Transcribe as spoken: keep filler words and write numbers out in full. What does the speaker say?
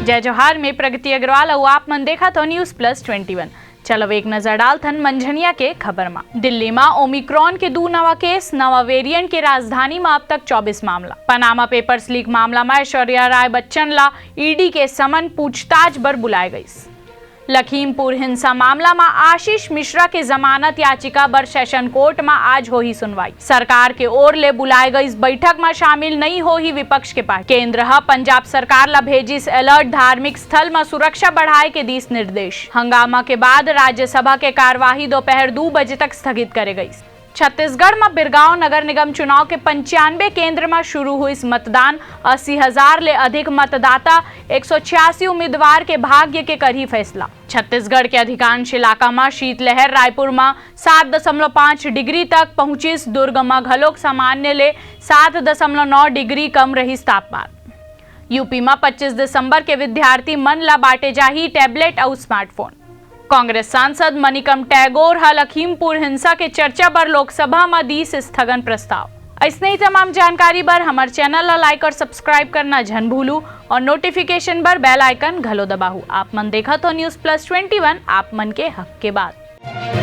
जय जोहार, मैं प्रगति अग्रवाल अउ आप मन देखत हो News Plus Twenty One। चलो एक नजर डालथन मंझनिया के खबर मा। दिल्ली मा ओमिक्रॉन के दू नवा केस, नवा वेरिएंट के राजधानी मा अब तक चौबीस मामला। पनामा पेपर्स लीक मामला मा ऐश्वर्या राय बच्चन ला ईडी के समन पूछताछ बर बुलाए गइस। लखीमपुर हिंसा मामला मा आशीष मिश्रा के जमानत याचिका बर सेशन कोर्ट मा आज होही सुनवाई। सरकार के ओर ले बुलाए गइस बैठक मा शामिल नइ होही विपक्ष के पार्टी। केंद्र ह पंजाब सरकार ला भेजिस अलर्ट, धार्मिक स्थल मा सुरक्षा बढ़ाए के दिस निर्देश। हंगामा के बाद राज्यसभा के कार्यवाही दोपहर दू बजे तक स्थगित करे गइस। छत्तीसगढ़ म बिरगांव नगर निगम चुनाव के पंचानबे केंद्र म शुरू हुइस मतदान। अस्सी हजार ले अधिक मतदाता, एक सौ छियासी उम्मीदवार के भाग्य के करही फैसला। छत्तीसगढ़ के अधिकांश इलाका म शीतलहर। रायपुर म सात दशमलव पाँच डिग्री तक पहुंचिस, दुर्ग म घलोक सामान्य ले सात दशमलव नौ डिग्री कम रहिस तापमान। यूपी म पच्चीस दिसंबर के विद्यार्थी मन ला बांटे जाही टैबलेट अउ स्मार्टफोन। कांग्रेस सांसद मणिकम टैगोर ह लखीमपुर हिंसा के चर्चा बर लोकसभा म दीस स्थगन प्रस्ताव। अइसने ही तमाम जानकारी बर हमर चैनल ला लाइक और सब्सक्राइब करना झन भूलू और नोटिफिकेशन बर बेल आइकन घलो दबाहू। आप मन देखत हो News Plus Twenty One, आप मन के हक के बात।